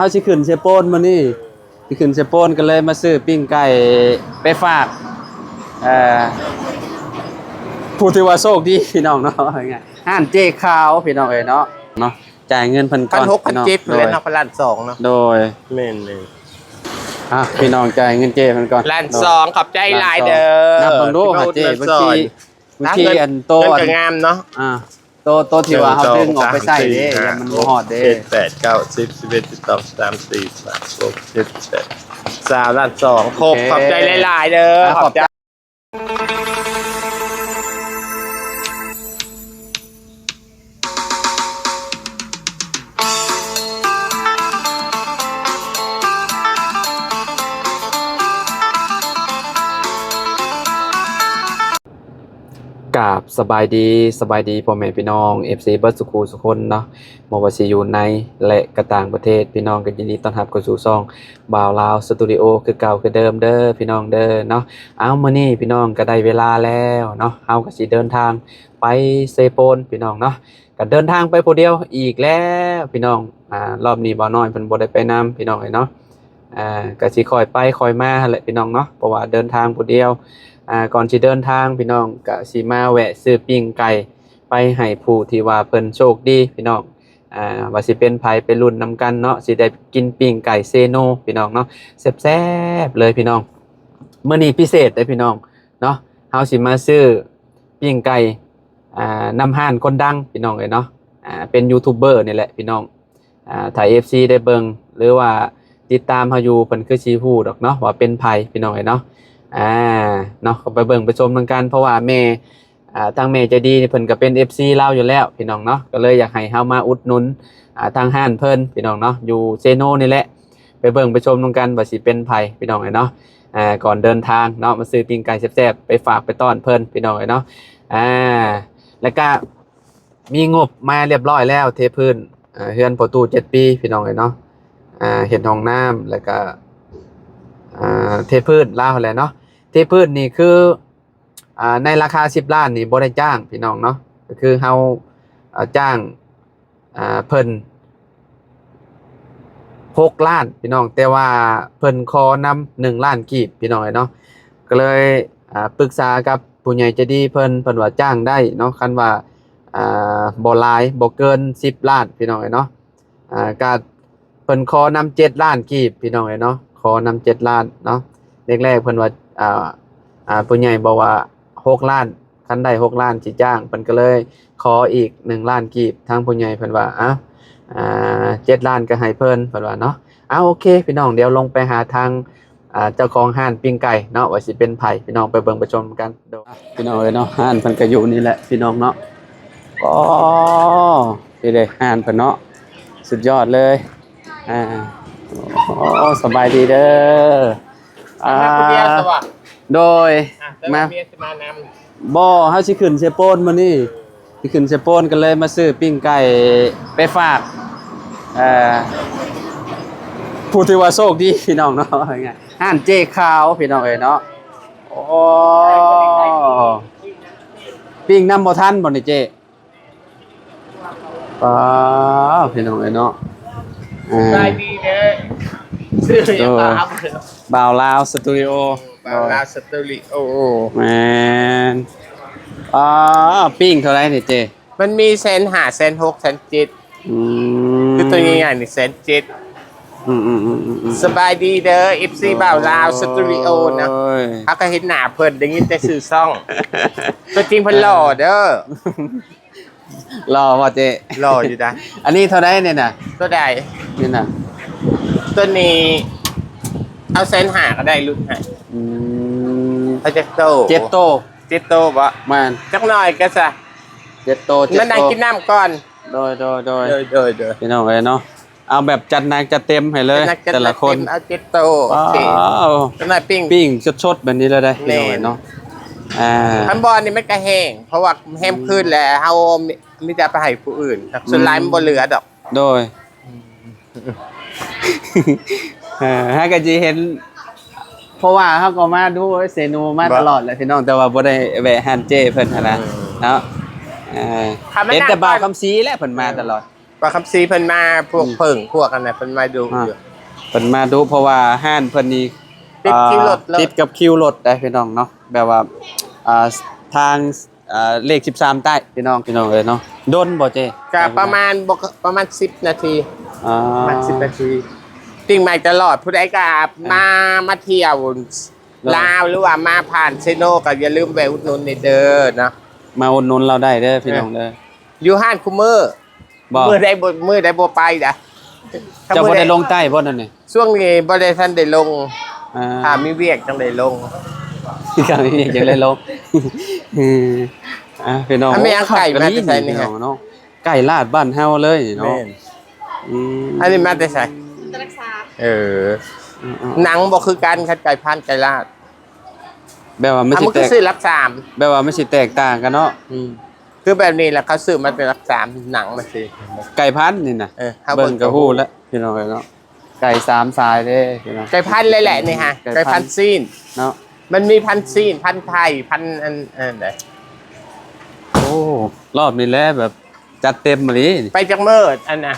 ເຮົາຊິຂຶ້ນເຊໂປນມື້ນີ້ ຊິຂຶ້ນເຊໂປນ ກໍເລີຍມາຊື້ປີ້ງໄກ່ໄປຝາກ ເອີ ຜູ້ທີ່ວ່າໂຊກດີພີ່ນ້ອງເນາະ ຮ້ານເຈ້ຂາວພີ່ນ້ອງເອີຍເນາະ ເນາະ ຈ່າຍເງິນເພິ່ນກ່ອນ ພັນຫົກ ພັນເຈັດ ພີ່ນ້ອງ ເພິ່ນເນາະ ເນາະ ພັນສອງເນາະ ໂດຍ ແມ່ນໆ ອ່ະ ພີ່ນ້ອງຈ່າຍເງິນເຈ້ເພິ່ນກ່ອນ ລ້ານສອງ ຂອບໃຈຫຼາຍເດີ ນັບເບິ່ງດູ ເຈົ້າເຈ້ ເມື່ອກີ້ ບາງທີອັນໂຕ ເງິນກໍງາມເນາະ ອ່າ ໂຕ ໂຕທີ່ວ່າເຮົາດຶງອອກໄປໃຊ້ເດ້ ຢ່າມັນບໍ່ຮອດເດ້ ເຈັດ ແປດ ເກົ້າ ສິບ ສິບເອັດ ສິບສອງ ສິບສາມ ສິບສີ່ ສິບຫ້າ ສິບຫົກ ສິບເຈັດ ສິບແປດ ຊາວ ລ້ານສອງ ຄົບ ໂອເຄ ຂອບໃຈຫຼາຍໆເດີ ອ່າ ຂອບໃຈ ຂອບໃຈ. ກາບສະບາຍດີ ສະບາຍດີພໍ່ແມ່ພີ່ນ້ອງ ເອັຟຊີ ເບິດສູ່ຄູ່ສູ່ຄົນເນາະ ບໍ່ວ່າຊິຢູ່ໃນ ແລະ ກະຕ່າງປະເທດ ພີ່ນ້ອງກໍຍິນດີຕ້ອນຮັບເຂົ້າສູ່ຊ່ອງບ່າວລາວສະຕູດິໂອ ຄືເກົ່າຄືເດີມເດີ ພີ່ນ້ອງເດີເນາະ. ເອົາ ມື້ນີ້ພີ່ນ້ອງກໍໄດ້ເວລາແລ້ວເນາະ ເຮົາກໍຊິເດີນທາງໄປເຊໂປນ ພີ່ນ້ອງເນາະ ກໍເດີນທາງໄປຜູ້ດຽວອີກແລ້ວພີ່ນ້ອງ. ອ່າ ລອບນີ້ບ່າວນ້ອຍເພິ່ນບໍ່ໄດ້ໄປນຳ ພີ່ນ້ອງເອີຍເນາະ ອ່າ ກໍຊິຄ່ອຍໄປຄ່ອຍມາຫັ້ນແຫຼະ ພີ່ນ້ອງເນາະ ເພາະວ່າເດີນທາງຜູ້ດຽວ. ອ່າ ກ່ອນຊິເດີນທາງ ພີ່ນ້ອງ ກໍຊິມາແວະຊື້ປີ້ງໄກ່ໄປໃຫ້ຜູ້ທີ່ວ່າເພິ່ນໂຊກດີ ພີ່ນ້ອງ ອ່າ ວ່າຊິເປັນໃຜ ໄປລຸ້ນນຳກັນເນາະ ຊິໄດ້ກິນປີ້ງໄກ່ເຊໂນ ພີ່ນ້ອງເນາະ ແຊບໆເລີຍ ພີ່ນ້ອງ. ມື້ນີ້ພິເສດເດ້ ພີ່ນ້ອງເນາະ ເຮົາຊິມາຊື້ປີ້ງໄກ່ ອ່າ ນຳຮ້ານຄົນດັງ ພີ່ນ້ອງເອີຍເນາະ ອ່າ ເປັນຢູທູບເບີນີ້ແຫຼະ ພີ່ນ້ອງ. ອ່າ ຖ້າ ເອັຟຊີ ໄດ້ເບິ່ງ ຫຼືວ່າຕິດຕາມເຮົາຢູ່ ເພິ່ນຄືຊິຮູ້ດອກເນາະ ວ່າເປັນໃຜ ພີ່ນ້ອງເອີຍເນາະ. ອ່າ ເນາະ ກໍໄປເບິ່ງໄປຊົມນຳກັນ ເພາະວ່າແມ່ ອ່າ ທາງແມ່ໃຈດີນີ້ ເພິ່ນກໍເປັນ ເອັຟຊີ ລາວຢູ່ແລ້ວ ພີ່ນ້ອງເນາະ ກໍເລີຍຢາກໃຫ້ເຮົາມາອຸດໜູນ ອ່າ ທາງຮ້ານເພິ່ນ ພີ່ນ້ອງເນາະ ຢູ່ເຊໂນນີ້ແຫຼະ. ໄປເບິ່ງໄປຊົມນຳກັນວ່າຊິເປັນໃຜ ພີ່ນ້ອງເອີຍເນາະ. ອ່າ ກ່ອນເດີນທາງເນາະ ມາຊື້ປີ້ງໄກ່ແຊບໆ ໄປຝາກໄປຕ້ອນເພິ່ນ ພີ່ນ້ອງເອີຍເນາະ. ອ່າ ແລ້ວກະມີງົບມາຮຽບຮ້ອຍແລ້ວ ເທພື້ນ ອ່າ ເຮືອນພໍ່ຕູ້ເຈັດປີ ພີ່ນ້ອງເອີຍເນາະ. ອ່າ ເຮັດຫ້ອງນ້ຳ ແລ້ວກະ ອ່າ ເທພື້ນລາວຫັ້ນແຫຼະເນາະ. ເທພື້ນນີ້ຄື ອ່າ ໃນລາຄາສິບລ້ານນີ້ບໍ່ໄດ້ຈ້າງ ພີ່ນ້ອງເນາະ ກໍຄືເຮົາ ອ່າ ຈ້າງ ອ່າ ເພິ່ນຫົກລ້ານ ພີ່ນ້ອງ ແຕ່ວ່າເພິ່ນຂໍນຳໜຶ່ງລ້ານກີບ ພີ່ນ້ອງເອີຍເນາະ. ກໍເລີຍ ອ່າ ປຶກສາກັບຜູ້ໃຫຍ່ໃຈດີເພິ່ນ ເພິ່ນວ່າຈ້າງໄດ້ເນາະ ຄັນວ່າ ອ່າ ບໍ່ຫຼາຍ ບໍ່ເກີນສິບລ້ານ ພີ່ນ້ອງເອີຍເນາະ. ອ່າ ກະເພິ່ນຂໍນຳເຈັດລ້ານກີບ ພີ່ນ້ອງເອີຍເນາະ ຂໍນຳເຈັດລ້ານເນາະ. ແລກໆເພິ່ນວ່າ ອ່າ ອ່າ ຜູ້ໃຫຍ່ບອກວ່າຫົກລ້ານ ຄັນໄດ້ຫົກລ້ານຊິຈ້າງ ເພິ່ນກໍເລີຍຂໍອີກໜຶ່ງລ້ານກີບ ທາງຜູ້ໃຫຍ່ເພິ່ນວ່າ ອ່າ ອ່າ ເຈັດລ້ານກໍໃຫ້ເພິ່ນ ເພິ່ນວ່າເນາະ. ເອົາ ໂອເຄ ພີ່ນ້ອງ ດຽວລົງໄປຫາທາງ ອ່າ ເຈົ້າຂອງຮ້ານປີ້ງໄກ່ເນາະ ວ່າຊິເປັນໃຜ ພີ່ນ້ອງໄປເບິ່ງໄປຊົມນຳກັນ. ພີ່ນ້ອງເອີຍເນາະ ຮ້ານເພິ່ນກໍຢູ່ນີ້ແຫຼະ ພີ່ນ້ອງເນາະ. ອໍ ນີ້ເດ້ຮ້ານເພິ່ນເນາະ ສຸດຍອດເລີຍ. ອ່າ ໂອ້ ສະບາຍດີເດີ. ອ່າ ມາຄົນດຽວຊະຫວະ? ໂດຍ ອ່າ ແຕ່ວ່າ ມາ ເມຍຊິມານຳ. ບໍ່ ເຮົາຊິຂຶ້ນເຊໂປນມື້ນີ້ ຊິຂຶ້ນເຊໂປນ ກໍເລີຍມາຊື້ປີ້ງໄກ່ໄປຝາກ ເອີ ຜູ້ທີ່ວ່າໂຊກດີ ພີ່ນ້ອງເນາະ. ຮ້ານເຈ້ຂາວ ພີ່ນ້ອງເອີຍເນາະ. ໂອ້ ປີ້ງນຳບໍ່ທັນບໍ່ນີ້ເຈ້? ປ້າ ພີ່ນ້ອງເອີຍເນາະ ອ່າ ສະບາຍດີເດີ ຊື່ຫຍັງ? ໂດຍ ບ່າວລາວສະຕູດິໂອ ບ່າວລາວສະຕູດິໂອ ແມ່ນ. ອ້າ ປີ້ງເທົ່າໃດນີ້ເຈ້? ມັນມີແສນຫ້າ ແສນຫົກ ແສນເຈັດ ອືມ ຄືຕົວໃຫຍ່ໆນີ້ແສນເຈັດ. ອືມໆໆໆ ສະບາຍດີເດີ ເອັຟຊີ ໂອ້ຍ ບ່າວລາວສະຕູດິໂອນະ. ເຮົາກໍເຫັນໜ້າເພິ່ນ ໄດ້ຍິນແຕ່ຊື່ຊ່ອງ ຕົວຈິງເພິ່ນຫຼໍ່ເດີ. ຫຼໍ່ບໍ່ເຈ້? ຫຼໍ່ຢູ່ນະ. ອັນນີ້ເທົ່າໃດນີ້ນະ? ຕົວໃດ? ນີ້ນະ. ຕົວນີ້ເອົາແສນຫ້າກໍໄດ້ ຫຼຸດໃຫ້. ອືມ ເອົາຈັກໂຕ? ເຈັດໂຕ. ເຈັດໂຕບໍ່? ແມ່ນ. ຈັກໜ້ອຍກໍຊະ ເຈັດໂຕ ເຈັດໂຕ. ມານັ່ງກິນນ້ຳກ່ອນ. ໂດຍ ໂດຍ ໂດຍ ໂດຍ ໂດຍ ໂດຍ. ພີ່ນ້ອງເອີຍເນາະ ເອົາແບບຈັດໜັກຈັດເຕັມໃຫ້ເລີຍ ແຕ່ລະຄົນ ເອົາເຈັດໂຕ. ໂອເຄ ຈັ່ງໃດປີ້ງ ປີ້ງສົດໆແບບນີ້ເລີຍເດ້ ພີ່ນ້ອງເອີຍເນາະ. ອ່າ ຄັນບໍ່ນີ້ມັນກະແຫ້ງ ເພາະວ່າແຮມຄືນແລ້ວ ເຮົາມີແຕ່ໄປໃຫ້ຜູ້ອື່ນ ສ່ວນຫຼາຍມັນບໍ່ເຫຼືອດອກ. ໂດຍ ເອີ ເຮົາກໍຊິເຫັນ ເພາະວ່າເຮົາກໍມາດູເຊໂນມາຕະຫຼອດແຫຼະ ພີ່ນ້ອງ ແຕ່ວ່າບໍ່ໄດ້ແວະຮ້ານເຈ້ເພິ່ນຫັ້ນນະ ເນາະ. ເອີ ເຫັນແຕ່ບ່າວຄຳສີແຫຼະ ເພິ່ນມາຕະຫຼອດ. ວ່າຄຳສີເພິ່ນມາ ພວກ ອືມ ເຜິ້ງພວກອັນນັ້ນ ເພິ່ນມາດຸ ອ່າ ຢູ່ ເພິ່ນມາດຸ ເພາະວ່າຮ້ານເພິ່ນນີ້ ຕິດ ອ່າ ຄິວລົດເລີຍ ຕິດກັບຄິວລົດໄດ໋ ພີ່ນ້ອງເນາະ ແບບວ່າ ອ່າ ທາງ ອ່າ ເລກສິບສາມໃຕ້ ພີ່ນ້ອງ ພີ່ນ້ອງເອີຍເນາະ. ດົນບໍ່ເຈ້? ກະປະມານ ບໍ່ ປະມານສິບນາທີ ອ່າ ປະມານສິບນາທີ. ຕິດໃໝ່ຕະຫຼອດ ຜູ້ໃດກະ ອ່າ ມາ ມາທ່ຽວ ໂດຍ ລາວ ຫຼືວ່າມາຜ່ານເຊໂນ ກໍຢ່າລືມແວະອຸດໜູນແດ່ເດີເນາະ. ມາອຸດໜູນລາວໄດ້ເດີພີ່ນ້ອງເດີ ເອີ ຢູ່ຮ້ານຄູ່ມື້. ບໍ່ ມື້ໃດບໍ່ ມື້ໃດບໍ່ໄປດະ. ເຈົ້າບໍ່ໄດ້ລົງໃຕ້ບໍ່ນັ້ນນີ້? ຊ່ວງນີ້ບໍ່ໄດ້ ທັນໄດ້ລົງ ອ່າ ຖ້າມີວຽກຈັ່ງໄດ້ລົງ ຖ້າມີວຽກຈັ່ງໄດ້ລົງ. ເອີ ອ່າ ພີ່ນ້ອງ ອັນແມ່ນ ໂອ້ ໄກ່ມາແຕ່ໃສນີ້ ພີ່ນ້ອງເນາະ? ໄກ່ລາດບ້ານເຮົາເລີຍເນາະ. ແມ່ນ ອືມ ອັນນີ້ມາແຕ່ໃສ? ເອີ ອືມໆ ໜັງບໍ່ຄືກັນ ຄັນໄກ່ພັນໄກ່ລາດ ແບບວ່າມັນ ອ່າ ຊິ ມັນກໍ ແຕກ ຊື້ຫຼັກສາມ ແບບວ່າມັນຊິແຕກຕ່າງກັນເນາະ. ອືມ ຄືແບບນີ້ລະ ເຂົາຊື້ມາແຕ່ຫຼັກສາມ ໜັງມັນຊິ ໄກ່ພັນນີ້ນະ. ເອີ ເຮົາເບິ່ງ ເບິ່ງກໍຮູ້ແລ້ວ ພີ່ນ້ອງເອີຍເນາະ. ໄກ່ສາມສາຍເດ້ພີ່ນ້ອງ ໄກ່ພັນເລີຍແຫຼະນີ້ຮະ ໄກ່ພັນ ໄກ່ພັນຊີ້ນເນາະ. ມັນມີພັນຊີ້ນ ພັນໄທ ພັນອັນ ອັນໃດ. ໂອ້ ລອບນີ້ແຫຼະແບບຈັດເຕັມອີ່ຫຼີ. ໄປຈັກມື້ອັນນະ?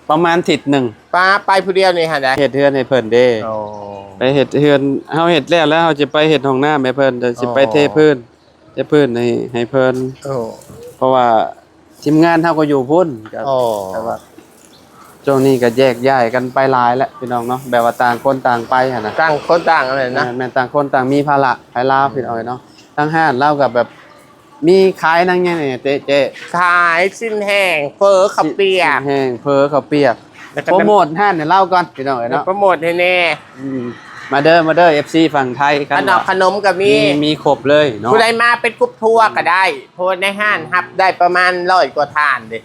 ປະມານທິດໜຶ່ງ. ປາ ໄປຜູ້ດຽວນີ້ຫັ້ນນະ ເຮັດເຮືອນໃຫ້ເພິ່ນເດ້. ໂອ້ ໄປເຮັດເຮືອນ ເຮົາເຮັດແລ້ວ ແລ້ວເຮົາຈະໄປເຮັດຫ້ອງນ້ຳໃຫ້ເພິ່ນ ແລ້ວຊິໄປ ອໍ ເທພື້ນ ເທພື້ນໃຫ້ ໃຫ້ເພິ່ນ. ໂອ້ ເພາະວ່າທີມງານເຮົາກໍຢູ່ພຸ້ນ ກໍ ອໍ ແຕ່ວ່າຊ່ວງນີ້ກໍແຍກຍ້າຍກັນໄປຫຼາຍແລ້ວ ພີ່ນ້ອງເນາະ ແບບວ່າຕ່າງຄົນຕ່າງໄປຫັ້ນນະ ຕ່າງຄົນຕ່າງອັນນັ້ນນະ. ແມ່ນ ແມ່ນຕ່າງຄົນຕ່າງມີພາລະ ໃຜລາວ ອືມ ພີ່ນ້ອງເອີຍເນາະ. ທາງຮ້ານລາວກໍແບບ ມີຂາຍໜັງຫຍັງແດ່ເຈ້? ຂາຍຊີ້ນແຫ້ງ ເຝີ ເຂົ້າປຽກ ຊີ້ນແຫ້ງ ເຝີ ເຂົ້າປຽກ. ແລ້ວກໍ ໂປຣໂມດຮ້ານໃຫ້ລາວກ່ອນ ພີ່ນ້ອງເອີຍເນາະ ໂປຣໂມດໃຫ້ແດ່. ອືມ ມາເດີ ມາເດີ ເອັຟຊີຝັ່ງໄທ ຄັນ ຂະໜົມ ວ່າ ຂະໜົມກໍມີ ມີ ມີຄົບເລີຍເນາະ. ຜູ້ໃດມາເປັນກຸ່ມທົວກໍໄດ້ ເພາະວ່າໃນຮ້ານຮັບໄດ້ປະມານຮ້ອຍກວ່າທ່ານເດ້.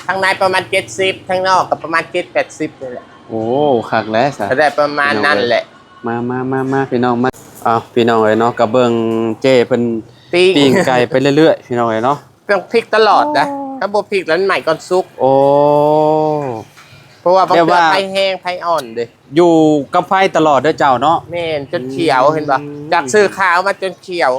ທາງໃນປະມານເຈັດສິບ ທາງນອກກໍປະມານເຈັດແປດສິບນີ້ແຫຼະ. ໂອ້ ຄັກແຫຼະຊະ ກໍໄດ້ປະມານນັ້ນແຫຼະ ພີ່ນ້ອງເອີຍ. ມາ ມາ ມາ ມາ ພີ່ນ້ອງມາ. ອ້າວ ພີ່ນ້ອງເອີຍເນາະ ກໍເບິ່ງເຈ້ເພິ່ນປີ້ງ ປີ້ງໄກ່ໄປເລື້ອຍໆ ພີ່ນ້ອງເອີຍເນາະ. ຕ້ອງພິກຕະຫຼອດນະ ໂອ້ ຖ້າບໍ່ພິກແລ້ວມັນໄໝ້ກ່ອນສຸກ. ໂອ້ ເພາະວ່າບາງເທື່ອ ແບບວ່າ ໄຟແຮງ ໄຟອ່ອນເດ້. ຢູ່ກັບໄຟຕະຫຼອດເດີເຈົ້າເນາະ. ແມ່ນ ຈົນຂຽວ ອືມ ເຫັນບໍ່? ຈາກຊື້ຂາວມາຈົນຂຽວ.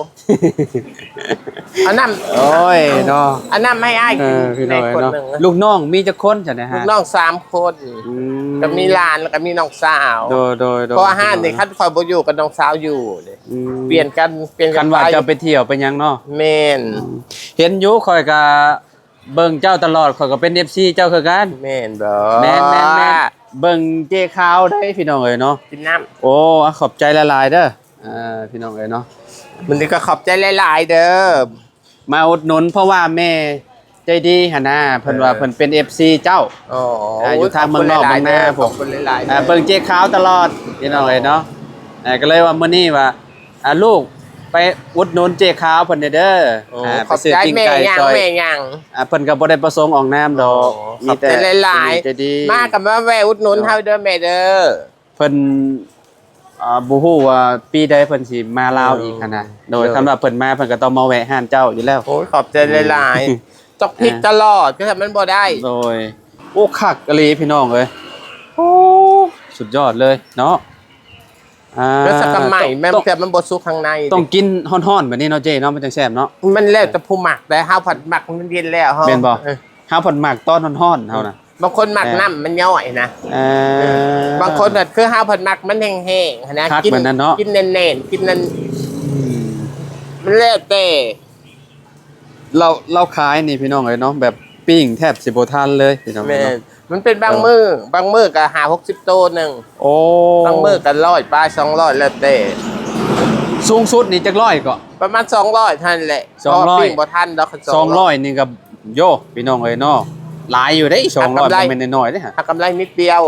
ເອົານ້ຳ ໂອ້ຍເນາະ ເອົານ້ຳໃຫ້ອ້າຍກິນ ເອີ ພີ່ນ້ອງເອີຍເນາະ. ໃນຂວດໜຶ່ງ ລູກນ້ອງມີຈັກຄົນຊັ້ນນະ? ລູກນ້ອງສາມຄົນ ອືມ ກໍມີຫຼານ ແລ້ວກໍມີນ້ອງສາວ. ໂດຍ ໂດຍ ໂດຍ ເພາະວ່າຮ້ານນີ້ ພີ່ນ້ອງ ຄັນຂ້ອຍບໍ່ຢູ່ກໍນ້ອງສາວຢູ່ເດ້. ອືມ ປ່ຽນກັນ ປ່ຽນກັນ ຄັນວ່າ ໄປ ເຈົ້າໄປທ່ຽວໄປຫຍັງເນາະ. ແມ່ນ ອືມ ເຫັນຢູ່ ຂ້ອຍກໍ ເບິ່ງເຈົ້າຕະຫຼອດ ຂ້ອຍກໍເປັນເອັຟຊີເຈົ້າຄືກັນ. ແມ່ນບໍ່? ແມ່ນໆໆ ເບິ່ງເຈ້ຂາວໄດ໋ ພີ່ນ້ອງເອີຍເນາະ. ກິນນ້ຳ ໂອ້ ຂອບໃຈຫຼາຍໆເດີ ເອີ ພີ່ນ້ອງເອີຍເນາະ. ມື້ນີ້ກໍຂອບໃຈຫຼາຍໆເດີ ມາອຸດໜູນ ເພາະວ່າແມ່ໃຈດີຫັ້ນນະ ເພິ່ນວ່າ ເອີ ເພິ່ນເປັນເອັຟຊີເຈົ້າ. ອໍ ອ່າ ຢູ່ທາງເມືອງນອກເມືອງນາພຸ້ນ ເບິ່ງເຈ້ຂາວຕະຫຼອດ ພີ່ນ້ອງເອີຍເນາະ. ອ່າ ກໍເລີຍວ່າມື້ນີ້ວ່າ ອ່າ ລູກໄປອຸດໜູນເຈ້ຂາວເພິ່ນແດ່ເດີ. ໂອ້ ອ່າ ຂອບໃຈ ໄປຊື້ປີ້ງໄກ່ຊ່ອຍ ແມ່ຫຍັງ ແມ່ຫຍັງ. ອ່າ ເພິ່ນກໍບໍ່ໄດ້ປະສົງອອກນາມດອກ ໂອ້ ມີແຕ່ ຂອບໃຈຫຼາຍໆ ມີແຕ່ດີ ມາກັບມາແວ່ອຸດໜູນເຮົາເດີແມ່ເດີ. ເພິ່ນ ອ່າ ບໍ່ຮູ້ວ່າປີໃດເພິ່ນຊິມາລາວອີກຫັ້ນນະ. ໂດຍ ໂດຍ ຄັນວ່າເພິ່ນມາ ເພິ່ນກໍຕ້ອງມາແວະຮ້ານເຈົ້າຢູ່ແລ້ວ. ໂອ້ຍ ຂອບໃຈຫຼາຍໆ ອືມ ຈອກພິກຕະຫຼອດ ຄືມັນບໍ່ໄດ້. ໂດຍ ໂອ້ ຄັກອີ່ຫຼີ ພີ່ນ້ອງເອີຍ ໂອ້ ສຸດຍອດເລີຍເນາະ. ອ່າ ແລ້ວສະກະໄໝ ຕ້ອງ ແມ່ນ ແຕ່ມັນບໍ່ສຸກຂ້າງໃນ ຕ້ອງກິນຮ້ອນໆແບບນີ້ເນາະເຈ້ເນາະ ມັນຈັ່ງແຊບເນາະ. ມັນແລ້ວແຕ່ຜູ້ມັກໄດ໋ ເຮົາພັດມັກມັນເຢັນແລ້ວ ເຮົາ ແມ່ນບໍ່? ເອີ ເຮົາພັດມັກຕອນຮ້ອນໆ ເຮົານະ. ບາງຄົນມັກ ແມ່ນ ນ້ຳມັນຍ້ອຍນະ. ເອີ ບາງຄົນນະ ຄືເຮົາພັດມັກມັນແຫ້ງໆຫັ້ນນະ ຄັກ ກິນ ແບບນັ້ນເນາະ ກິນແໜ້ນໆ ກິນນັ້ນ ອືມ ມັນແລ້ວແຕ່. ລາວ ລາວຂາຍນີ້ ພີ່ນ້ອງເອີຍເນາະ ແບບປີ້ງແທບຊິບໍ່ທັນເລີຍ ພີ່ນ້ອງເອີຍເນາະ. ແມ່ນ ມັນເປັນບາງມື້ ເອີ ບາງມື້ກໍຫ້າຫົກສິບໂຕໜຶ່ງ. ໂອ້ ບາງມື້ກໍຮ້ອຍປາຍ ສອງຮ້ອຍ ແລ້ວແຕ່. ສູງສຸດນີ້ຈັກຮ້ອຍເກາະ? ປະມານສອງຮ້ອຍເທົ່ານັ້ນແຫຼະ ສອງຮ້ອຍ ເພາະວ່າປີ້ງບໍ່ທັນດອກ. ສອງຮ້ອຍນີ້ກໍ ໂຢ ພີ່ນ້ອງເອີຍເນາະ ຫຼາຍຢູ່ເດ້ ສອງຮ້ອຍບໍ່ແມ່ນນ້ອຍໆເດ້. ຫາກຳໄລນິດດຽວ.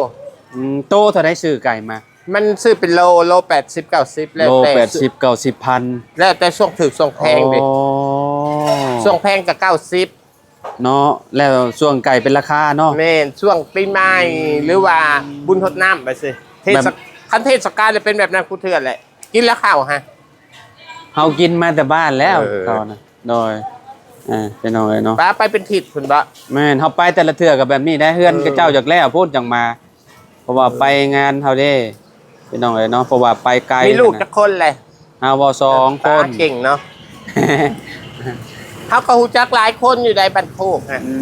ອືມ ໂຕເທົ່າໃດຊື້ໄກ່ມາ? ມັນຊື້ເປັນໂລ ໂລແປດສິບ ເກົ້າສິບ ແລ້ວແຕ່ ໂລແປດສິບ ເກົ້າສິບພັນ ແລ້ວແຕ່ຊ່ວງຖືກຊ່ວງແພງເດ້. ອໍ ຊ່ວງແພງກໍເກົ້າສິບເນາະ ແລ້ວຊ່ວງໄກ່ເປັນລາຄາເນາະ. ແມ່ນ ຊ່ວງປີໃໝ່ ອືມ ຫຼືວ່າບຸນຫົດນ້ຳໄປຊີ້ ເທດ ແບບ ສະ ຄັນເທດສະການຈະເປັນແບບນັ້ນຄູ່ເທື່ອແຫຼະ ກິນແລ້ວເຂົ້າຫະ. ເຮົາກິນມາແຕ່ບ້ານແລ້ວ ເອີ ເຂົານະ. ໂດຍ ເອີ ພີ່ນ້ອງເອີຍເນາະ ປາໄປເປັນທິດພຸ້ນບໍ? ແມ່ນ ເຮົາໄປແຕ່ລະເທື່ອກໍແບບນີ້ໄດ໋ ເຮືອນ ເອີ ເຂົາເຈົ້າຢາກແລ້ວພຸ້ນຈັ່ງມາ ເພາະວ່າ ເອີ ໄປງານເຮົາເດ້ ພີ່ນ້ອງເອີຍເນາະ ເພາະວ່າໄປໄກ. ມີລູກຈັກຄົນແຫຼະ? ເຮົາບໍ່ ສອງຄົນ. ເອີ ເກັ່ງເນາະ ເຮົາກໍຮູ້ຈັກຫຼາຍຄົນຢູ່ໃດ໋ ບ້ານໂຄກນະ. ອື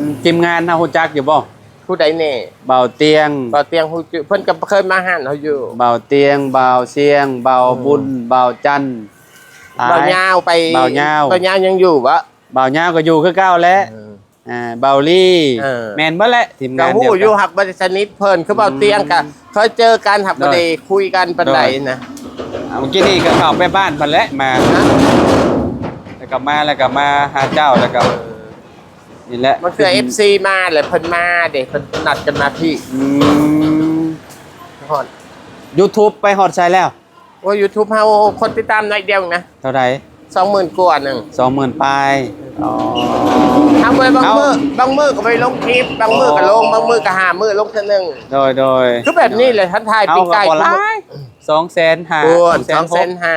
ມ ທີມງານເຮົາຮູ້ຈັກຢູ່ບໍ່? ຜູ້ໃດແດ່? ບ່າວຕຽງ ບ່າວຕຽງຮູ້ ເພິ່ນກໍເຄີຍມາຮ້ານເຮົາຢູ່. ບ່າວຕຽງ, ບ່າວຊຽງ, ບ່າວບຸນ, ອືມ ບ່າວຈັນ ບ່າວຍາວໄປ ບ່າວຍາວ ບ່າວຍາວຍັງຢູ່ບໍ່? ບ່າວຍາວກໍຢູ່ຄືເກົ່າແຫຼະ. ເອີ ອ່າ ບ່າວລີ ເອີ ແມ່ນເບິດແຫຼະ ທີມງານດຽວກັນ. ກໍຮູ້ຢູ່ ຫາກບໍ່ໄດ້ສະໜິດເພິ່ນ ຄືບ່າວຕຽງ ອືມ ກໍເຄີຍເຈີກັນ ຫາກບໍ່ໄດ້ຄຸຍກັນປານໃດນະ. ໂດຍ ອ່າ ມື້ກີ້ນີ້ກໍເຂົ້າໄປບ້ານເພິ່ນແຫຼະ ມາ ຮະ? ແລ້ວກໍມາ ແລ້ວກໍມາຫາເຈົ້າ ແລ້ວກໍ ເອີ ນີ້ແຫຼະ ບາງເທື່ອ ເອັຟຊີ ມາແລ້ວເພິ່ນມາເດ້ ເພິ່ນນັດກັນມາພີ້. ອືມ ຮອດ ຢູທູບໄປຮອດໃສແລ້ວ? ໂອ້ຍ ຢູທູບເຮົາຄົນຕິດຕາມໜ້ອຍດຽວນະ. ເທົ່າໃດ? ສອງໝື່ນກວ່າໜຶ່ງ ສອງໝື່ນປາຍ. ອໍ ເຮົາບໍ່ໄດ້ ບາງມື້ ບາງມື້ກໍບໍ່ໄດ້ລົງຄລິບ ບາງມື້ກໍລົງ ອໍ ບາງມື້ກໍຫ້າມື້ລົງເທື່ອໜຶ່ງ. ໂດຍ ໂດຍ ຄືແບບນີ້ແຫຼະ ທ່ານຖ່າຍປີກາຍ ເຮົາກໍບໍ່ຫຼາຍ ສອງແສນຫ້າ ໂອ້ຍ ສອງແສນຫົກ ສອງແສນຫ້າ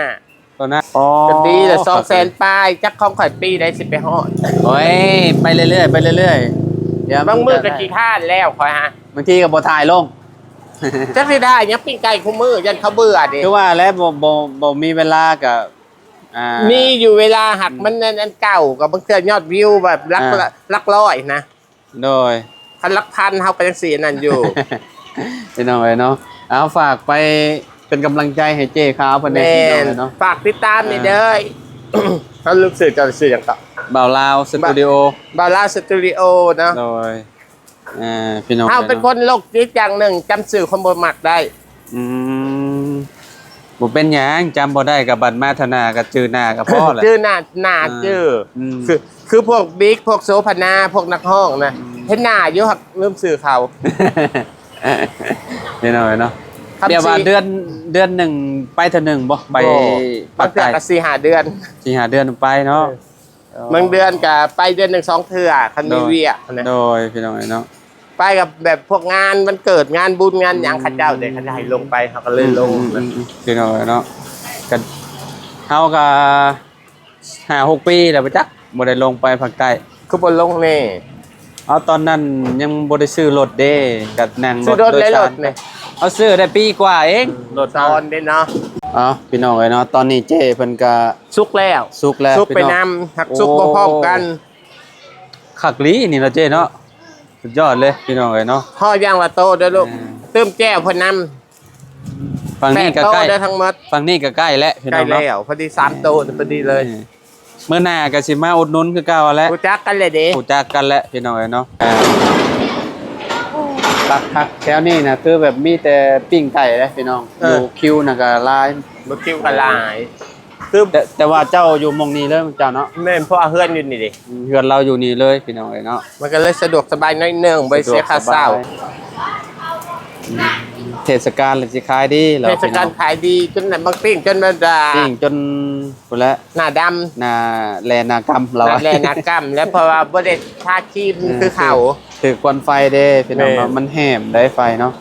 ຕົວນັ້ນ. ອໍ ກໍດີແຫຼະ ສອງແສນປາຍ ຈັກຂອງຂ້ອຍປີໃດຊິໄປຮອດ. ໂອ້ຍ ໄປເລື້ອຍໆ ໄປເລື້ອຍໆ ດຽວ ບາງມື້ກໍຂີ້ຄ້ານແລ້ວຂ້ອຍຫາ ບາງທີກໍບໍ່ຖ່າຍລົງ ຈັກຊິຖ່າຍຫຍັງ ປີ້ງໄກ່ຄູ່ມື້ ຢ້ານເຂົາເບື່ອເດ້. ຄືວ່າແຫຼະ ບໍ່ ບໍ່ ບໍ່ມີເວລາກໍ ອ່າ ມີຢູ່ເວລາ ຫາກ ອືມ ມັນອັນ ອັນເກົ່າ ກໍບາງເທື່ອຍອດວິວແບບຫຼັກ ອ່າ ຫຼັກຮ້ອຍນະ. ໂດຍ ຄັນຫຼັກພັນເຮົາກໍຍັງຊິອັນນັ້ນຢູ່ ພີ່ນ້ອງເອີຍເນາະ. ເອົາ ຝາກໄປເປັນກຳລັງໃຈໃຫ້ເຈ້ຂາວເພິ່ນແດ່ ແມ່ນ ພີ່ນ້ອງເອີຍເນາະ. ຝາກຕິດຕາມນີ້ເດີ ອ່າ ເຮົາລືມຊື່ ເຈົ້າຊື່ຫຍັງເກາະ? ບ່າວລາວສະຕູດິໂອ ບ່າວລາວສະຕູດິໂອເນາະ. ໂດຍ ອ່າ ພີ່ນ້ອງ ເຮົາເປັນຄົນໂລກຈິດຢ່າງໜຶ່ງ ຈຳຊື່ຄົນບໍ່ມັກໄດ້. ອືມ ບໍ່ເປັນຫຍັງ ຈຳບໍ່ໄດ້ກໍບັດມາເທື່ອໜ້າກໍຈື່ໜ້າກໍພໍແຫຼະ ຈື່ໜ້າ ໜ້າ ອ່າ ຈື່ ອືມ ຄື ຄືພວກບິກ ພວກໂສພະນາ ພວກນັກຮ້ອງນະ ອືມ ເຫັນໜ້າຢູ່ ຫາກລືມຊື່ເຂົາ ພີ່ນ້ອງເນາະ. ແບບວ່າເດືອນ ເດືອນໜຶ່ງໄປເທື່ອໜຶ່ງບໍ່? ໄປ ບໍ່ ພາກໃຕ້ ບາງເທື່ອກໍສີ່ຫ້າເດືອນ ສີ່ຫ້າເດືອນໄປເນາະ. ເອີ ອໍ ບາງເດືອນກໍໄປເດືອນໜຶ່ງສອງເທື່ອ ຄັນມີ ໂດຍ ວຽກນະ. ໂດຍ ພີ່ນ້ອງເອີຍເນາະ ໄປກັບແບບພວກງານວັນເກີດ ງານບຸນ ງານຫຍັງ ອືມ ເຂົາເຈົ້າເດ້ ເຂົາເຈົ້າໃຫ້ລົງໄປ ເຮົາກໍເລີຍລົງ. ອືມ ອືມ ອືມ ພີ່ນ້ອງເອີຍເນາະ ກໍເຮົາກໍຫ້າຫົກປີແລ້ວບໍ່ຈັກ ບໍ່ໄດ້ລົງໄປພາກໃຕ້. ຄືບໍ່ລົງແດ່? ເອົາ ຕອນນັ້ນຍັງບໍ່ໄດ້ຊື້ລົດເດ້ ກໍນັ່ງລົດໂດຍສານໄປ. ເອົາ ຊື້ໄດ້ປີກວ່າເອງ ອືມ ລົດ ສອນເດ້ເນາະ. ເອົາ ພີ່ນ້ອງເອີຍເນາະ ຕອນນີ້ເຈ້ເພິ່ນກໍ ສຸກແລ້ວ ສຸກແລ້ວ ສຸກໄປນຳ ພີ່ນ້ອງ ຫາກສຸກ ໂອ້ ບໍ່ພ້ອມກັນ. ຄັກອີ່ຫຼີນີ້ເນາະເຈ້ເນາະ ສຸດຍອດເລີຍພີ່ນ້ອງເອີຍເນາະ. ເພາະຢ່າງລະໂຕເດີລູກ ອ່າ ຕື່ມແຈ່ວເພິ່ນນຳ. ຝັ່ງນີ້ກໍໃກ້ ແປດໂຕເດີທັງໝົດ ຝັ່ງນີ້ກໍໃກ້ແລ້ວພີ່ນ້ອງເນາະ ໃກ້ແລ້ວ ພໍດີສາມໂຕ ອ່າ ພໍດີເລີຍ. ອ່າ ມື້ໜ້າກໍຊິມາອຸດໜູນຄືເກົ່າແຫຼະ ຮູ້ຈັກກັນແຫຼະເດ້ ຮູ້ຈັກກັນແຫຼະພີ່ນ້ອງເອີຍເນາະ. ອ່າ ຄັກໆ ແຖວນີ້ນະ ຄືແບບມີແຕ່ປີ້ງໄກ່ເດ້ພີ່ນ້ອງ. ເອີ ຢູ່ຄິວນະກໍຫຼາຍ ບໍ່ ຄິວກໍຫຼາຍ. ຄື ແຕ່ ແຕ່ວ່າເຈົ້າຢູ່ໝ່ອງນີ້ເລີຍເຈົ້າເນາະ? ແມ່ນ ເພາະວ່າເຮືອນຢູ່ນີ້ເດ້. ອືມ ເຮືອນລາວຢູ່ນີ້ເລີຍພີ່ນ້ອງເອີຍເນາະ ມັນກໍເລີຍສະດວກສະບາຍໜ້ອຍໜຶ່ງ ບໍ່ໄດ້ເສຍຄ່າເຊົ່າ. ອືມ ເທດສະການລະຊິຂາຍດີແລ້ວ ເທດສະການຂາຍດີ ພີ່ນ້ອງ ຈົນນັ້ນ ບາງປີ້ງຈົນແບບວ່າ ປີ້ງຈົນພຸ້ນແຫຼະ ໜ້າດຳ ໜ້າແລໜ້າກຳລາວ ໜ້າແລໜ້າກຳແລ້ວ ເພາະວ່າບໍ່ໄດ້ທາຄຣີມ ເອີ ຄືເຂົາ ຖືກຄວັນໄຟເດ້ພີ່ນ້ອງເນາະ. ແມ່ນ ມັນແຫມໄດ໋ໄຟເນາະ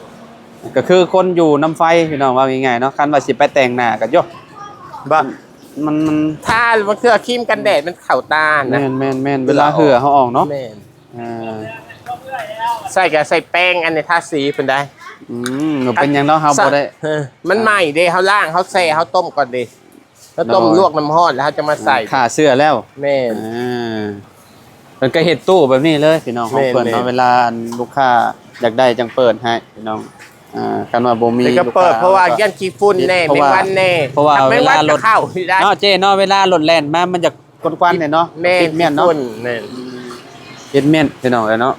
ກໍຄືຄົນຢູ່ນຳໄຟພີ່ນ້ອງ ເວົ້າງ່າຍໆເນາະ. ຄັນວ່າຊິໄປແຕ່ງໜ້າກໍ ໂຢ ບໍ່ ມັນ ມັນ ຖ້າບາງເທື່ອຄຣີມກັນແດດມັນເຂົ້າຕານະ. ແມ່ນໆໆ ເວລາເຫື່ອເຮົາອອກເນາະ. ແມ່ນ ອ່າ ໃສ່ກໍໃສ່ແປ້ງອັນນີ້ທາສີເພິ່ນໄດ້. ອືມ ບໍ່ເປັນຫຍັງດອກ ເຮົາບໍ່ໄດ້ ເອີ ມັນ ອ່າ ໃໝ່ເດ້ ເຮົາລ້າງ ເຮົາແຊ່ ເຮົາຕົ້ມກ່ອນເດ້ ເຮົາຕົ້ມ ໂດຍ ລວກນ້ຳຮ້ອນແລ້ວເຮົາຈະມາໃສ່ ອ່າ ຂ້າເຊື້ອແລ້ວ. ແມ່ນ ອ່າ ເພິ່ນກໍເຮັດຕູ້ແບບນີ້ເລີຍພີ່ນ້ອງ ຂອງເພິ່ນເນາະ. ແມ່ນໆ ເວລາລູກຄ້າຢາກໄດ້ຈັ່ງເປີດໃຫ້ພີ່ນ້ອງ. ອ່າ ຄັນວ່າບໍ່ມີ ແຕ່ກໍເປີດ ລູກຄ້າ ເພາະວ່າຢ້ານຂີ້ຝຸ່ນແນ່ ເພາະວ່າ ແມງວັນແນ່ ເພາະວ່າເວລາລົດ ເຂົ້າໄດ້ເນາະເຈ້ເນາະ ເວລາລົດແລ່ນມາມັນຈະກວນໆແນ່ເນາະ. ແມ່ນ ຕິດແມ່ນເນາະ ຂີ້ຝຸ່ນ ແມ່ນ ຕິດແມ່ນພີ່ນ້ອງເອີຍເນາະ.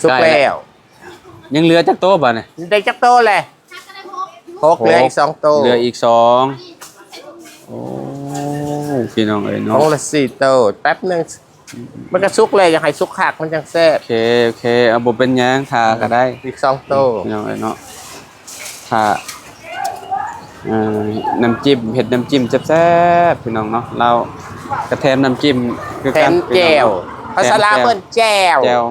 ສຸກແລ້ວ ຍັງເຫຼືອຈັກໂຕບາດນີ້? ໄດ້ຈັກໂຕແຫຼະ? ຫົກ ເຫຼືອອີກສອງໂຕ ເຫຼືອອີກສອງ. ໂອ້ ພີ່ນ້ອງເອີຍເນາະ ຂອງລະສີ່ໂຕ ແປັບໜຶ່ງ ມັນກໍສຸກແລ້ວ ຢາກໃຫ້ສຸກຄັກມັນຈັ່ງແຊບ. ໂອເຄ ໂອເຄ ເອົາ ບໍ່ເປັນຫຍັງ ຖ້າກໍໄດ້ ອີກສອງໂຕ ພີ່ນ້ອງເອີຍເນາະ. ຖ້າ ເອີ ນ້ຳຈິ້ມ ເຮັດນ້ຳຈິ້ມແຊບໆ ພີ່ນ້ອງເນາະ ລາວກໍແຖມນ້ຳຈິ້ມຄືກັນ ແຖມແຈ່ວ ພີ່ນ້ອງເນາະ ພາສາລາວເອີ້ນແຈ່ວ ແຈ່ວ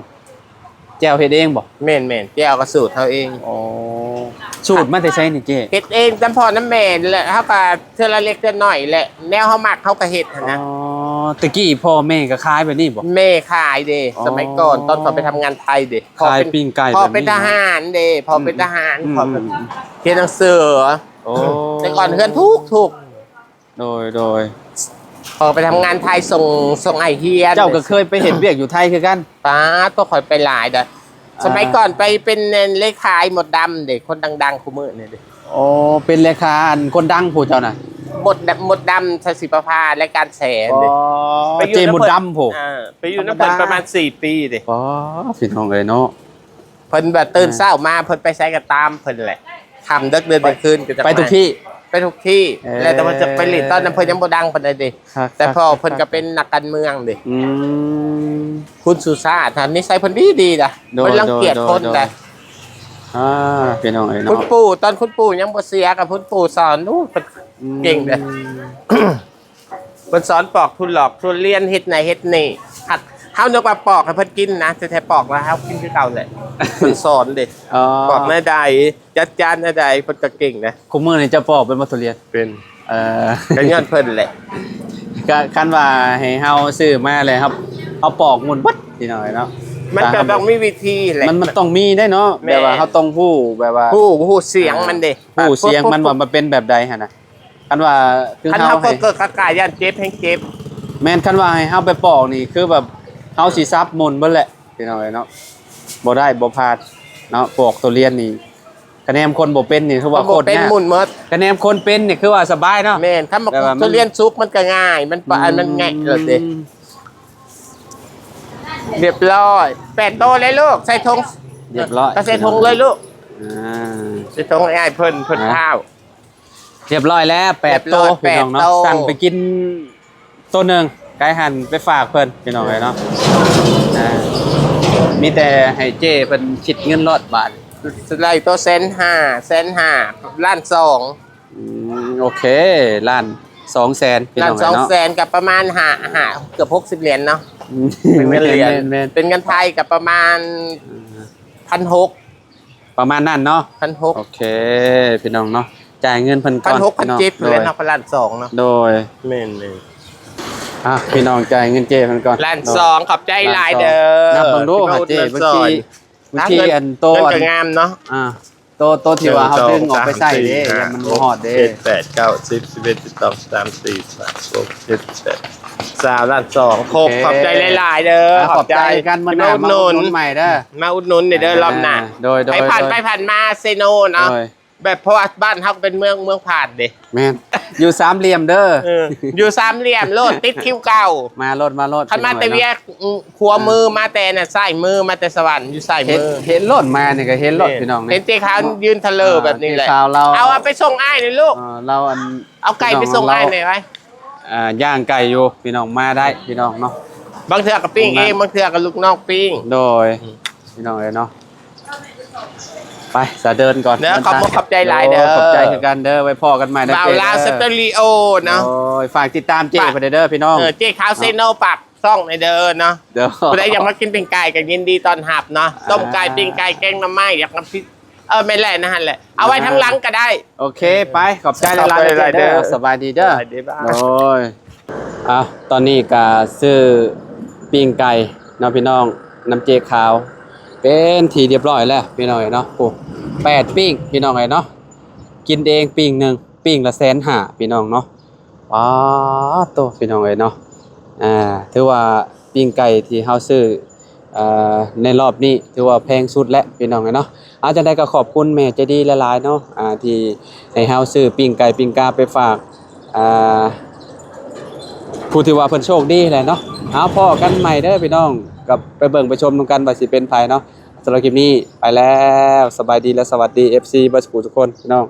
ແຈ່ວເຮັດເອງບໍ່? ແມ່ນໆ ແຈ່ວກໍສູດເຮົາເອງ. ອໍ ສູດມາແຕ່ໃສນີ້ເຈ້? ເຮັດເອງນຳພໍ່ນຳແມ່ນີ້ແຫຼະ ເຮົາກໍເທື່ອລະເລັກເທື່ອນ້ອຍແຫຼະ ແນວເຮົາມັກເຮົາກໍເຮັດຫັ້ນນະ. ອໍ ແຕ່ກີ້ພໍ່ແມ່ກໍຂາຍແບບນີ້ບໍ່? ແມ່ຂາຍເດ້ ອໍ ສະໄໝກ່ອນ ຕອນເຂົາໄປທຳງານໄທເດ້. ຂາຍປີ້ງໄກ່ ພໍ່ເປັນ ແບບນີ້ ທະຫານເດ້ ພໍ່ເປັນ ອືມ ທະຫານ ອືມ ພໍ່ເປັນ ອືມ ຮຽນໜັງສື. ໂອ້ ແຕ່ກ່ອນເຮືອນທຸກໆ ໂດຍ ໂດຍ ເ ອອກໄປທຳງານໄທ ສົ່ງ ສົ່ງອ້າຍຮຽນ. ເຈົ້າກໍເຄີຍໄປເຮັດວຽກຢູ່ໄທຄືກັນ? ປາດ ພວກຂ້ອຍໄປຫຼາຍເດ້. ອ່າ ສະໄໝກ່ອນໄປເປັນເລຂາໝົດດຳເດ້ ຄົນດັງໆ ຄູ່ມື້ນີ້ເດ້. ໂອ້ ເປັນເລຂາອັນຄົນດັງຜູ້ເຈົ້ານະ? ໝົດດຳ ໝົດດຳ ສາຍສີປະພາ ລາຍການແສນເດ້. ອໍ ໄປຢູ່ນຳເພິ່ນ ເຈ້ໝົດດຳຜູ້. ອ່າ ໄປຢູ່ນຳເພິ່ນ ທຳມະດາ ປະມານສີ່ປີເດ້. ອໍ ພີ່ນ້ອງເອີຍເນາະ. ເພິ່ນແບບຕື່ນ ອ່າ ເຊົ້າມາ ເພິ່ນໄປໃສກໍຕາມເພິ່ນແຫຼະ ຄ່ຳເດິກເດີນກາງຄືນກໍຈະໄປ ໄປທຸກທີ່ ໄປທຸກທີ່. ເອີ ແລ້ວແຕ່ວ່າຈະໄປຫຼິ້ນ ຕອນນັ້ນເພິ່ນຍັງບໍ່ດັງປານໃດເດ້. ຄັກ ແຕ່ພໍ່ເພິ່ນກໍເປັນນັກການເມືອງເດ້. ອືມ ຄຸນສຸຊາດ ນິໄສເພິ່ນດີໆ ດະ. ໂດຍ ເພິ່ນລັງກຽດຄົນ ໂດຍ ໂດຍ ດະ. ອ່າ ພີ່ນ້ອງເອີຍເນາະ ຄຸນປູ່ ຕອນຄຸນປູ່ຍັງບໍ່ເສຍ ກັບຄຸນປູ່ສອນ ໂອ້ ເພິ່ນ ອືມ ເກັ່ງເດ້. ເພິ່ນສອນປອກທຸລອກທຸລຽນ ເຮັດນັ້ນເຮັດນີ້. ຫາກເຮົານຶກວ່າປອກໃຫ້ເພິ່ນກິນນະ ແທ້ໆປອກແລ້ວເຮົາກິນຄືເກົ່າແຫຼະ. ເພິ່ນສອນເດ້. ອໍ ປອກແນວໃດ ຈັດຈານແນວໃດ ເພິ່ນກໍເກັ່ງນະ. ຄູ່ມື້ນີ້ເຈົ້າປອກເປັນບໍ່ທຸລຽນ? ເປັນ. ເອີ ກໍຍ້ອນເພິ່ນແຫຼະ. ກໍຄັນວ່າໃຫ້ເຮົາຊື້ມາແລ້ວ ເຮົາ ເຮົາປອກໝຸ່ນເບິດ ພີ່ນ້ອງເອີຍເນາະ. ມັນກໍຕ້ອງມີວິທີແຫຼະ. ມັນ ມັນຕ້ອງມີໄດ໋ເນາະ. ແມ່ນ. ແບບວ່າເຮົາຕ້ອງຮູ້ ແບບວ່າ ຮູ້ ຮູ້ສຽງມັນເດ້. ອ່າ ຮູ້ສຽງມັນວ່າມັນເປັນແບບໃດຫັ້ນນະ. ຄັນວ່າຄື ຄັນເຮົາ ເຮົາກໍເກີດກະກາຢ້ານເຈັບ ແຮງເຈັບ. ແມ່ນ. ຄັນວ່າໃຫ້ເຮົາໄປປອກນີ້ ຄືແບບເຮົາຊິສັບໝຸ່ນເບິດແຫຼະ ພີ່ນ້ອງເອີຍເນາະ. ບໍ່ໄດ້ ບໍ່ຜ່ານເນາະ ປອກທຸລຽນນີ້. ຄະແນນຄົນບໍ່ເປັນນີ້ ຄືວ່າ ຄົນບໍ່ເປັນ ໂຄດຍາກ ໝຸ່ນໝົດ. ຄະແນນຄົນເປັນນີ້ ຄືວ່າສະບາຍເນາະ. ແມ່ນ. ຄັນໝາກ ແບບວ່າມັນ ທຸລຽນສຸກມັນກໍງ່າຍ ມັນປະ ອືມ ອັນມັນແງະໂລດເດ້. ລຽບຮ້ອຍ ແປດໂຕເລີຍລູກ. ໃສ່ຖົງ ລຽບຮ້ອຍ ກໍໃສ່ຖົງເລີຍລູກ. ອ່າ ໃສ່ຖົງໃຫ້ອ້າຍເພິ່ນ ເພິ່ນ ອ່າ ພ້າວ. ລຽບຮ້ອຍແລ້ວ ແປດໂຕ ລຽບຮ້ອຍ ພີ່ນ້ອງເນາະ ແປດໂຕ. ສັ່ງໄປກິນໂຕໜຶ່ງ ໄກຫັນໄປຝາກເພິ່ນ ພີ່ນ້ອງເອີຍເນາະ. ອ່າ ມີແຕ່ໃຫ້ເຈ້ເພິ່ນຄິດເງິນໂລດບາດ. ໄລ່ໂຕແສນຫ້າ ແສນຫ້າ ລ້ານສອງ. ອືມ ໂອເຄ ລ້ານສອງແສນ ພີ່ນ້ອງເອີຍເນາະ. ລ້ານສອງແສນ ກໍປະມານຫ້າ ຫ້າ ເກືອບຫົກສິບຫຼຽນເນາະ. ອືມ ເປັນເງິນຫຼຽນ ແມ່ນໆໆ ເປັນເງິນໄທກໍປະມານ ອ່າ ພັນຫົກ ປະມານນັ້ນເນາະ ພັນຫົກ. ໂອເຄ ພີ່ນ້ອງເນາະ ຈ່າຍເງິນເພິ່ນກ່ອນ ພັນຫົກ ພັນເຈັດ ພີ່ນ້ອງ ເພິ່ນເນາະ ໂດຍ ກໍລ້ານສອງເນາະ. ໂດຍ ແມ່ນໆ. ອ່ະ ພີ່ນ້ອງ ຈ່າຍເງິນເຈ້ເພິ່ນກ່ອນ ລ້ານສອງ. ໂດຍ ຂອບໃຈຫຼາຍເດີ. ລ້ານສອງ ນັບເບິ່ງດູ ເອົາເຈ້ ບັນຊີ ບັນຊີອັນໂຕ ເງິນກໍງາມເນາະ. ອ່າ ໂຕ ໂຕທີ່ວ່າເຮົາດຶງອອກໄປໃຊ້ເດ້ ໜຶ່ງ ສອງ ສາມ ສີ່ ຫ້າ ມັນບໍ່ຮອດເດ້. ຫົກ ເຈັດ ແປດ ເກົ້າ ສິບ ສິບເອັດ ສິບສອງ ສິບສາມ ສິບສີ່ ສິບຫ້າ ສິບຫົກ ສິບເຈັດ ສິບແປດ ຊາວ ລ້ານສອງ. ໂອເຄ ຂອບ ຂອບໃຈຫຼາຍໆເດີ. ອ່າ ຂອບໃຈ ຂອບໃຈກັນ ມື້ໜ້າມາອຸດໜູນ ມາອຸດໜູນໃໝ່ເດີ. ມາອຸດໜູນແດ່ເດີ ອ່າ ລອບໜ້າ. ໂດຍ ໂດຍ ໄປຜ່ານ ໂດຍ ໄປຜ່ານມາເຊໂນເນາະ. ໂດຍ ແບບ ເພາະວ່າບ້ານເຮົາກໍເປັນເມືອງ ເມືອງຜ່ານເດ້. ແມ່ນ ຢູ່ສາມຫຼ່ຽມເດີ. ເອີ ຢູ່ສາມຫຼ່ຽມໂລດ ຕິດຄິວເກົ່າ. ມາໂລດ ມາໂລດ ຄັນມາແຕ່ວຽກ ອືມ ຂວາມື ອ່າ ມາແຕ່ນັ້ນ ຊ້າຍມື ມາແຕ່ສະຫວັນ ຢູ່ຊ້າຍມື. ເຫັນ ເຫັນໂລດ ມານີ້ກໍເຫັນໂລດ ພີ່ນ້ອງ. ເຫັນເຈ້ຂາວຢືນທະເລີແບບນີ້ແຫຼະ. ເຈົ້າຂາວລາວ ເອົາ ເອົາໄປສົ່ງອ້າຍໜ່ອຍລູກ. ເອີ ລາວອັນ ເອົາໄກ່ໄປສົ່ງອ້າຍໜ່ອຍໄວ້. ອ່າ ຍ່າງໄກຢູ່ ພີ່ນ້ອງ ມາໄດ້ ພີ່ນ້ອງເນາະ. ບາງເທື່ອກໍປີ້ງເອງ ບາງເທື່ອກໍລູກນ້ອງປີ້ງ. ໂດຍ ອືມ ພີ່ນ້ອງເອີຍເນາະ. ໄປ ສາເດີນກ່ອນ ເດີ ເດີນທາງ. ຂອບໃຈຫຼາຍເດີ. ໂອ້ ຂອບໃຈຄືກັນເດີ. ໄວ້ພໍ້ກັນໃໝ່ເດີ ບ່າວລາວສະຕູດີໂອເນາະ. ໂດຍ ຝາກຕິດຕາມເຈ້ເພິ່ນເດີ ພີ່ນ້ອງ. ເອີ ເຈ້ຂາວເຊໂນ ຝາກຊ່ອງແດ່ເດີເນາະ. ໂດຍ ຜູ້ໃດຢາກມາກິນປີ້ງໄກ່ກໍຍິນດີຕ້ອນຮັບເນາະ. ອ່າ ຕົ້ມໄກ່ ປີ້ງໄກ່ ແກງໜໍ່ໄມ້ ຢາກນຳ ເອີ ແມ່ນແຫຼະ ນັ້ນແຫຼະ ເອົາໄວ້ທາງຫຼັງກໍໄດ້. ໂອເຄ ໄປ ຂອບໃຈຫຼາຍໆເດີ. ສະບາຍດີເດີ. ໂດຍ ອ່າ ຕອນນີ້ກໍຊື້ປີ້ງໄກ່ເນາະ ພີ່ນ້ອງ ນຳເຈ້ຂາວ ເປັນທີ່ຮຽບຮ້ອຍແລ້ວ ພີ່ນ້ອງເອີຍເນາະ. ໂອ້ ແປດປີ້ງ ພີ່ນ້ອງເອີຍເນາະ. ກິນເອງປີ້ງໜຶ່ງ ປີ້ງລະແສນຫ້າ ພີ່ນ້ອງເນາະ. ປາດໂທ້ ພີ່ນ້ອງເອີຍເນາະ. ອ່າ ຖືວ່າປີ້ງໄກ່ທີ່ເຮົາຊື້ ເອີ ໃນລອບນີ້ຖືວ່າແພງສຸດແລ້ວ ພີ່ນ້ອງເອີຍເນາະ. ເອົາ ຈັ່ງໃດກໍຂອບຄຸນແມ່ໃຈດີຫຼາຍໆເນາະ ອ່າ ທີ່ໃຫ້ເຮົາຊື້ປີ້ງໄກ່ປີ້ງກາໄປຝາກ ອ່າ ຜູ້ທີ່ວ່າເພິ່ນໂຊກດີແຫຼະເນາະ. ເອົາ ພໍ້ກັນໃໝ່ເດີ ພີ່ນ້ອງ ກັບໄປເບິ່ງໄປຊົມນຳກັນວ່າຊິເປັນໃຜເນາະ. ສຳລັບຄລິບນີ້ໄປແລ້ວ ສະບາຍດີ ແລະ ສະຫວັດດີ ເອັຟຊີ ເບິດສູ່ທຸກຄົນ ພີ່ນ້ອງ.